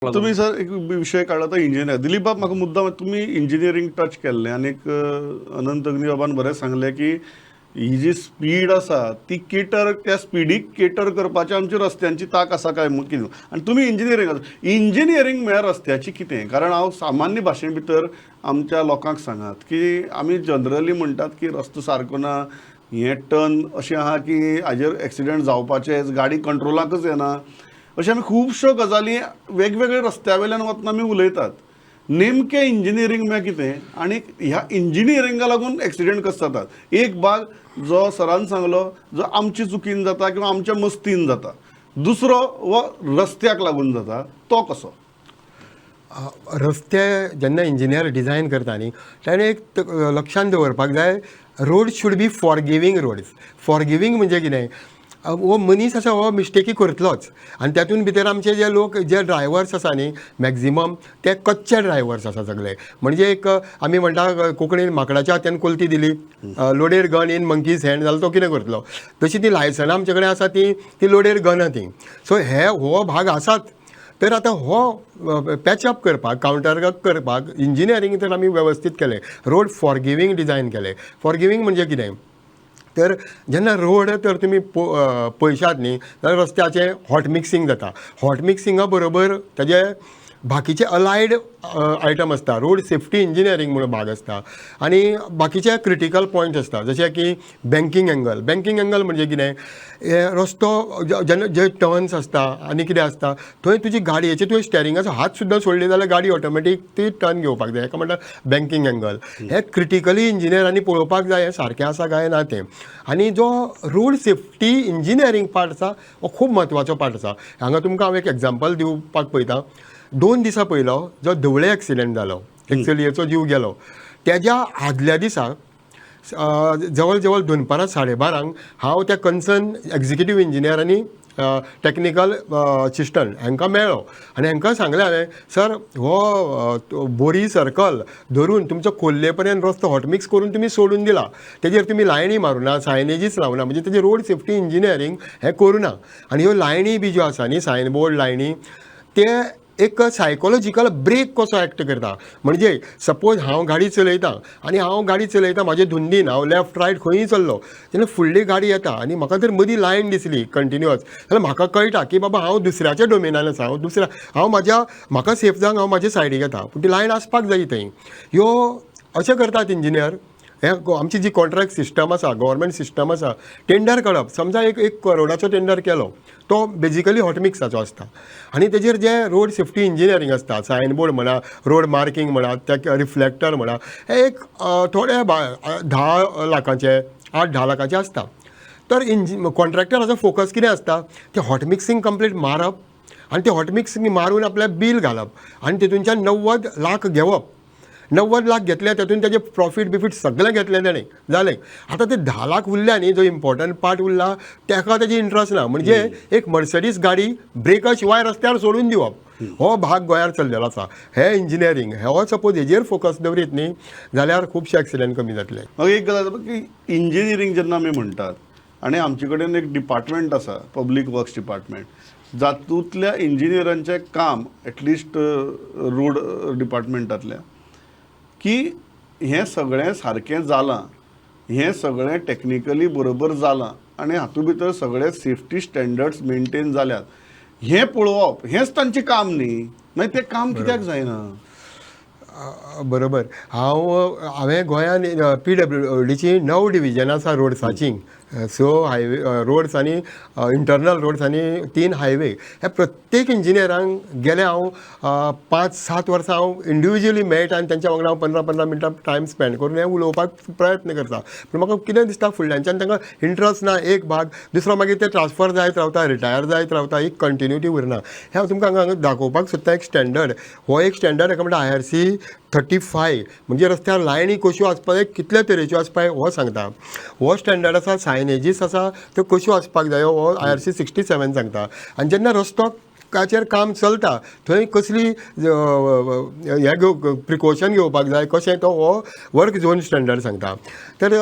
लागून. तुमी सर एक विशय काडला तो इंजिनियर. दिलीप बाब, म्हाका मुद्दाम तुमी इंजिनियरींग टच केल्लें आनीक अनंत अग्नी बाबान बरें सांगलें की ही जी स्पीड आसा ती केटर, त्या स्पिडीक केटर करपाची आमची रस्त्यांची तांक आसा काय म्हूण कितें. आनी तुमी इंजिनियरींग आसा, इंजिनियरींग म्हळ्यार रस्त्याची कितें? कारण हांव सामान्य भाशे भितर आमच्या लोकांक सांगात की आमी जनरली म्हणटात की रस्तो सारको ना, हें टर्न अशें आहा की हाजेर एक्सिडंट जावपाचे, गाडी कंट्रोलाकच येना, अशें आमी खुबश्यो गजाली वेगवेगळ्या रस्त्या वयल्यान वतना आमी उलयतात. नेमकें इंजिनियरींग म्हळ्यार कितें आनी ह्या इंजिनियरिंगा लागून एक्सिडंट कशें जातात? एक भाग जो सरान सांगलो जो आमची चुकीन जाता किंवा आमच्या मस्तीन जाता, दुसरो हो रस्त्याक लागून जाता तो कसो? रस्ते जेन्ना इंजिनियर डिझायन करता न्ही, ताणें एक लक्षांत दवरपाक जाय, road should be forgiving roads. Forgiving म्हणजे कितें? हो मनीस आसा हो मिस्टेकी करतलोच आनी तातूंत भितर आमचे जे लोक, जे ड्रायवर्स आसा न्ही, मॅक्झिमम ते कच्चे ड्रायवर्स आसा सगळे. म्हणजे एक आमी म्हणटा कोंकणीन, माकडाच्या हातान कोलती दिली, loaded gun in monkey's hand जाल्यार तो कितें करतलो? तशी ती लायसनां आमचे कडेन आसा ती ती लोडेड गन ती. सो हे हो भाग आसाच. तर आतां हो पॅचअप करपाक, कावंटर करपाक इंजिनियरींग तर आमी वेवस्थीत केलें, रोड फॉरगिवींग डिझायन केलें. फॉरगिवींग म्हणजे कितें? तर जेन्ना रोड तर तुमी पळयशात न्ही जाल्यार रस्त्याचें हॉट मिक्सींग जाता. हॉट मिक्सिंगा बरोबर ताजे बाकीचे अलायड आयटम आसता. रोड सेफ्टी इंजिनियरींग म्हणून भाग आसता आनी बाकीचे क्रिटिकल पॉयंट्स आसता, जशे की बँकींग एंगल. बँकींग एंगल म्हणजे कितें? हे रस्तो जेन्ना जे टर्न्स आसता आनी कितें आसता, थंय तुजी गाडयेचे तुवें स्टेरिंगाचो हात सुद्दां सोडले जाल्यार गाडी ऑटोमॅटीक ती टर्न घेवपाक जाय. हेका म्हणटा बँकींग एंगल. हे क्रिटिकली इंजिनियरांनी पळोवपाक जाय, हें सारकें आसा काय ना तें. आनी जो रोड सेफ्टी इंजिनियरींग पार्ट आसा हो खूब म्हत्वाचो पार्ट आसा. हांगा तुमकां हांव एक एग्जाम्पल दिवपाक पळयता. 2 दिसां पयलो जो धवळे एक्सिडंट जालो, एक चलयेचो जीव गेलो, तेज्या आदल्या दिसा जवळ जवळ दनपारां 12:30 हांव त्या कन्सर्न एग्जिक्युटीव इंजिनियर आनी टॅक्निकल असिस्टंट हांकां मेळ्ळो आनी हांकां सांगलें हांवें, सर, हो तो बोरी सर्कल धरून तुमचो खोर्ले पर्यंत रस्तो हॉटमिक्स करून तुमी सोडून दिला, तेजेर तुमी लायनी मारुना, सायनेजीस लावना, म्हणजे तेजेर रोड सेफ्टी इंजिनियरींग हें करुना. आनी ह्यो लायनी बी ज्यो आसा न्ही, सायन बोर्ड लायनी, ते एक सायकोलॉजिकल ब्रेक कसो एक्ट करता. म्हणजे सपोज हांव गाडी चलयतां आनी हांव गाडी चलयता म्हाजे धुंदीन, हांव लेफ्ट रायट खंयूय चल्लो तेन्ना फुडली गाडी येता आनी म्हाका जर मदीं लायन दिसली कंटिन्युअस जाल्यार म्हाका कळटा की बाबा हांव दुसऱ्याच्या डोमेनान आसा, हांव दुसऱ्या, हांव म्हाज्या म्हाका सेफ जावंक हांव म्हाज्या सायडीक येता, पूण ती लायन आसपाक जाय थंय. ह्यो अशें करतात इंजिनियर. हे आमची जी कॉन्ट्रॅक्ट सिस्टम आसा, गव्हर्मेंट सिस्टम आसा, टेंडर काडप, समजा एक एक करोडाचो टेंडर केलो, तो बेजिकली हॉटमिक्साचो आसता आनी तेजेर जे रोड सेफ्टी इंजिनियरींग आसता, सायन बोर्ड म्हणा, रोड मार्कींग म्हणा, त्या रिफ्लेक्टर म्हणा, हे एक थोडे 10 लाखाचे, 8-10 लाखाचे आसता. तर कॉन्ट्रॅक्टराचो फोकस कितें आसता? ते हॉट मिक्सींग कंप्लीट मारप आनी ते हॉट मिक्सींग मारून आपल्या बील घालप आनी तितूनच्यान 90 लाख घेवप. 90 लाख घेतले, तातूंत तेजे प्रॉफीट बिफीट सगळें घेतलें तेणें, जालें. आतां ते 10 लाख उरल्या न्ही, जो इम्पॉर्टंट पार्ट उरला ताका तेजी इंट्रस्ट ना. म्हणजे एक मर्सडीज गाडी ब्रेका शिवाय रस्त्यार सोडून दिवप, हो भाग गोंयार चल्लेलो आसा. हे इंजिनियरींग हो सपोज हेजेर फोकस दवरीत न्ही जाल्यार खुबशे एक्सिडंट कमी जातले. मग एक गजाल की इंजिनियरींग जेन्ना आमी म्हणटात आनी आमचे कडेन एक डिपार्टमेंट आसा, पब्लीक वर्क्स डिपार्टमेंट, जातूंतल्या इंजिनियरांचें काम एटलिस्ट रोड डिपार्टमेंटांतल्या की हें सगळें सारकें जालां, हें सगळें टॅक्निकली बरोबर जालां आनी हातूंत भितर सगळे सेफ्टी स्टँडर्ड्स मेनटेन जाल्यात हें पळोवप, हेंच तांचें काम न्ही? मागीर तें काम कित्याक जायना? बरोबर. हांवें गोंयान पीडब्ल्यूडीची णव डिविजनां आसा रोड्साचीं, स हायवे रोड्स आनी इंटरनल रोड्स आनी तीन हायवे. ह्या प्रत्येक इंजिनियरांक गेले हांव 5-7 वर्सां हांव इंडिविज्युअली मेळटा आनी तेंच्या वांगडा हांव 15-15 मिनटां टायम स्पेंड करून हें उलोवपाक प्रयत्न करता. पूण म्हाका कितें दिसता, फुडल्यांच्यान तांकां इंट्रस्ट ना एक भाग, दुसरो मागीर ते ट्रान्सफर जायत रावता, रिटायर जायत रावता, एक कंटिन्युटी उरना. हें हांव तुमकां हांगा दाखोवपाक सोदता एक स्टँडर्ड. हो एक स्टँडर्ड, हेका म्हणटा आयआरसी 35. म्हणजे रस्त्यार लायनी कश्यो आसपाक जाय, कितल्या तरेच्यो आसपाक हो सांगता. हो स्टँडर्ड आसा. सायनेजीस आसा त्यो कश्यो आसपाक जायो हो आयआरसी 67 सांगता. आनी जेन्ना रस्तो काचेर काम चलता थंय कसली हें घेव प्रिकॉशन घेवपाक जाय कशें, तो हो वर्क झोन स्टँडर्ड सांगता. तर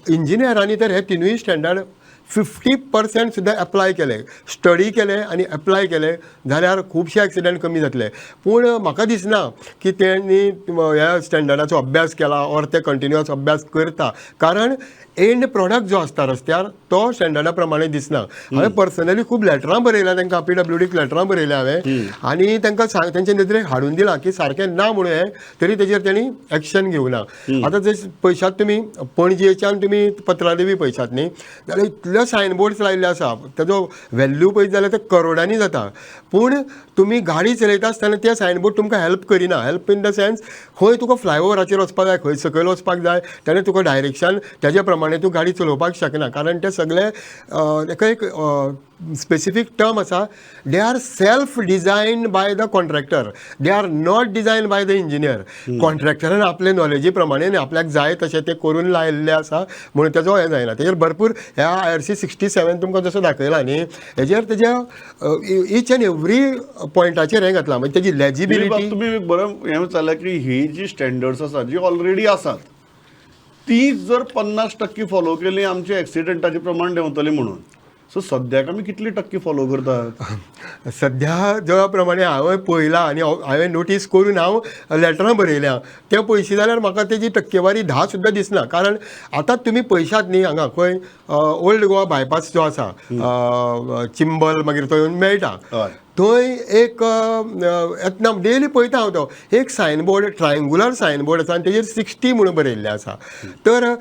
इंजिनियरांनी तर हे तिनूय स्टँडर्ड 50% सुद्दां एप्लाय केले, स्टडी केले आनी एप्लाय केले जाल्यार खुबशे एक्सिडंट कमी जातले. पूण म्हाका दिसना की तेणी ह्या स्टँडर्डाचो अभ्यास केला ऑर ते कंटिन्युअस अभ्यास करता, कारण एंड प्रोडक्ट जो आसता रस्त्यार तो स्टँडर्डा प्रमाणे दिसना. हांवें पर्सनली खूब लेटरां बरयल्या तांकां, पीडब्ल्यूडीक लेटरां बरयल्या हांवें आनी तांकां सांग तेंच्या नदरेक हाडून दिलां की सारकें ना म्हणून हें, तरी तेजेर तेणी एक्शन घेवना. आतां जर पळयशात तुमी, पणजेच्यान तुमी पत्रादेवी पळयशात न्ही जाल्यार इतले सायन बोर्ड्स लायिल्ले आसा, तेजो व्हॅल्यू पळयत जाल्यार ते करोडांनी जाता. पूण तुमी गाडी चलयता आसतना ते सायन बोर्ड तुमकां हेल्प करिना. हेल्प इन the sense, खंय तुका फ्लायओवराचेर वचपाक जाय, खंय सकयल वचपाक जाय, तेणें तुका डायरेक्शन तेज्या प्रमाणे तूं गाडी चलोवपाक शकना. कारण ते सगळे तेका एक स्पेसिफीक टर्म आसा, they are self design by the contractor, they are not design by the engineer. कॉन्ट्रॅक्टरान आपले नॉलेजी प्रमाणे आनी आपल्याक जाय तशें ते करून लायिल्लें आसा, म्हणून तेजो हें जायना. तेजेर भरपूर ह्या आयआरसी 67 तुमकां जसो दाखयला न्ही, हेजेर तेज्या इच एंड एवरी पॉयंटाचेर हें घातलां, म्हणजे तेजी दिलीप बाब, लेजिबिलिटी. तुमी बरें हें विचारलें की ही जी स्टँडर्ड्स आसा, जी ऑलरेडी आसात, ती जर 50% फॉलो केली, आमचे एक्सिडंटाचें प्रमाण देंवतलें म्हणून. सो सद्याक आमी कितले टक्के फॉलो करतात? सध्या ज्या प्रमाणे हांवें पळयलां आनी हांवें नोटीस करून हांव लेटरां बरयल्या, ते पळयशी जाल्यार म्हाका तेजी टक्केवारी 10 सुद्दां दिसना. कारण आतां तुमी पळयशात न्ही, हांगा खंय ओल्ड गोवा बायपास जो आसा, चिंबल मागीर तो येवन मेळटा, थंय एक येतना डेली पळयता हांव, तो एक sign board, triangular sign board आसा आनी तेजेर 60 म्हणून बरयल्लें आसा. तर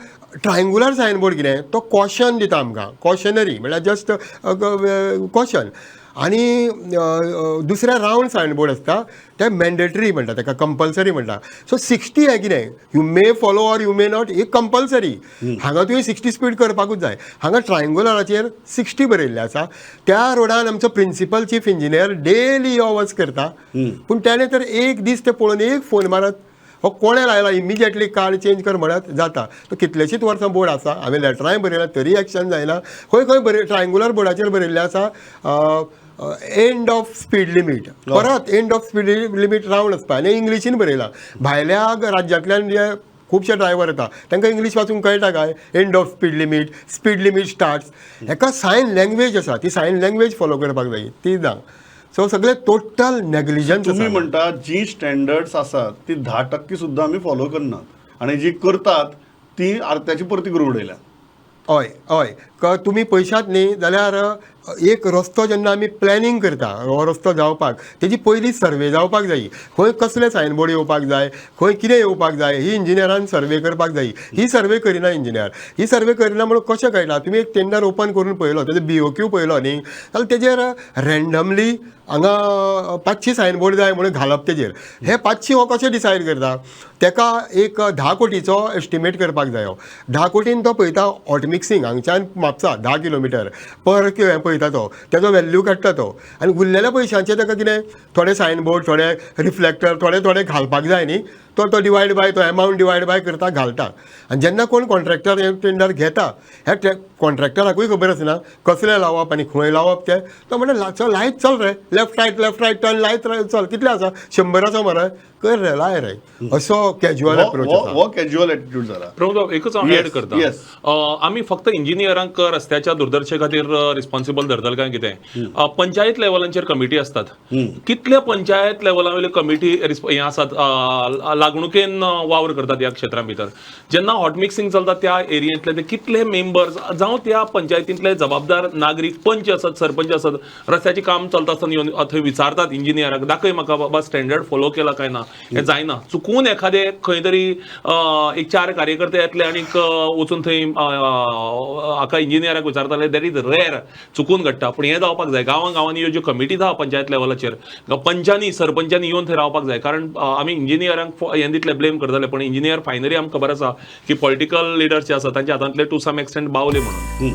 ट्रायंगुलर सायन बोर्ड कितें, तो कॉशन दिता आमकां, कॉशनरी म्हळ्यार जस्ट कॉशन. आनी दुसरें रावंड सायन बोर्ड आसता, ते मॅन्डेटरी म्हणटा ताका, कंपल्सरी म्हणटा. सो 60 हें कितें, you may follow or you may not, he compulsory. हांगा तुवें 60 स्पीड करपाकूच जाय. हांगा ट्रायंगुलराचेर 60 बरयल्लें आसा. त्या रोडान आमचो प्रिंसिपल चीफ इंजिनियर डेली यो वच करता, पूण तेणें तर एक दीस ते पळोवन एक फोन मारत, हो कोणें लायला, इमिजिएटली कार्ड चेंज कर म्हणत जाता. तो कितलेशींच वर्सां बोर्ड आसा, हांवें लेटरांय बरयल्या तरी एक्शन जायना. खंय खंय बरय ट्रायंगुलर बोर्डाचेर बरयल्लें आसा एंड ऑफ स्पीड लिमीट, परत end of speed limit round आसता आनी इंग्लिशीन बरयलां. भायल्या राज्यांतल्यान जे खुबशे ड्रायवर येता तांकां इंग्लीश वाचूंक कळटा काय? End of speed limit, speed limit starts, हेका सायन लँग्वेज आसा, ती सायन लँग्वेज फॉलो करपाक जाय, ती ना. सो सगळे टोटल नेग्लिजन्स. तुमी म्हणटा जी स्टँडर्ड्स आसात ती 10% सुद्दां आमी फॉलो करनात आनी जी करतात ती आरत्याची परती करून उडयल्या. हय हय तुमी पळयशात न्ही जाल्यार एक रस्तो जेन्ना आमी प्लॅनिंग करता, हो रस्तो जावपाक तेजी पयली सर्वे जावपाक जायी. खंय कसले सायन बोर्ड येवपाक जाय, खंय कितें येवपाक जाय, ही इंजिनियरान सर्वे करपाक जायी. ही सर्वे करिना इंजिनियर. ही सर्वे करिना म्हणून कशें कळटा? तुमी एक टेंडर ओपन करून पळयलो, तेजो बीओक्यू पळयलो न्ही जाल्यार तेजेर रँडमली हांगा 500 सायन बोर्ड जाय म्हणून घालप तेजेर. हे 500 हो कशें डिसायड करता? तेका एक 10 कोटीचो एस्टिमेट करपाक जायो. 10 कोटीन तो पळयता, हॉट मिक्सिंग हांगच्यान म्हापसा 10 किलोमिटर पर हें पळयता तो, तेजो व्हॅल्यू काडटा तो आनी उरलेल्या पयशांचे ताका कितें थोडे सायन बोर्ड, थोडे रिफ्लेक्टर, थोडे थोडे घालपाक जाय न्ही, तो तो डिवायड बाय, तो एमावंट डिवायड बाय करता, घालता. आनी जेन्ना कोण कॉन्ट्रॅक्टर हे टेंडर घेता, ह्या कॉन्ट्रॅक्टराकूय खबर आसना कसलें लावप आनी खंय लावप तें. तो म्हणटा, चल लायत चल रे, left right, left right turn लायत रे, चल. कितले आसा, 100 आसा मरे, कर रे, लाय रे. असो कॅज्युअल अप्रोच आसा. हो कॅज्युअल एटिट्यूड जाला. प्रमोद, एकूच हांव एड करता. आमी फक्त इंजिनियरांक रस्त्याच्या दुर्दर्शे खातीर रिस्पॉन्सिबल धरतले काय कितें? पंचायत लेवलांचेर कमिटी आसतात. कितले पंचायत लेवला वयल्यो कमिटी हें आसात, लागणुकेन वावर करतात ह्या क्षेत्रां भितर? जेन्ना हॉट मिक्सिंग चलता त्या एरियेंतले ते कितले मेंबर्स जावं त्या पंचायतींतले जबाबदार नागरीक, पंच आसत, सरपंच आसत, रस्त्याचें काम चलता आसतना येवन थंय विचारतात इंजिनियराक, दाखय म्हाका बाबा, स्टँडर्ड फॉलो केला काय ना? हें जायना. चुकून एखादे खंय तरी एक चार कार्यकर्ते येतले आनीक वचून थंय हाका इंजिनियराक विचारताले. That is rare, चुकून घडटा, पूण हें जावपाक जाय. गांवां गांवांनी ह्यो ज्यो कमिटी आहा पंचायत लेवलाचेर, पंचांनी सरपंचांनी येवन थंय रावपाक जाय. कारण आमी इंजिनियरांक हें दितले, ब्लेम करतले, पण इंजिनियर फायनली आमकां खबर आसा की पॉलिटिकल लिडर्स जे आसा तांच्या हातांतले टू सम एक्सटेंट बावले म्हणून.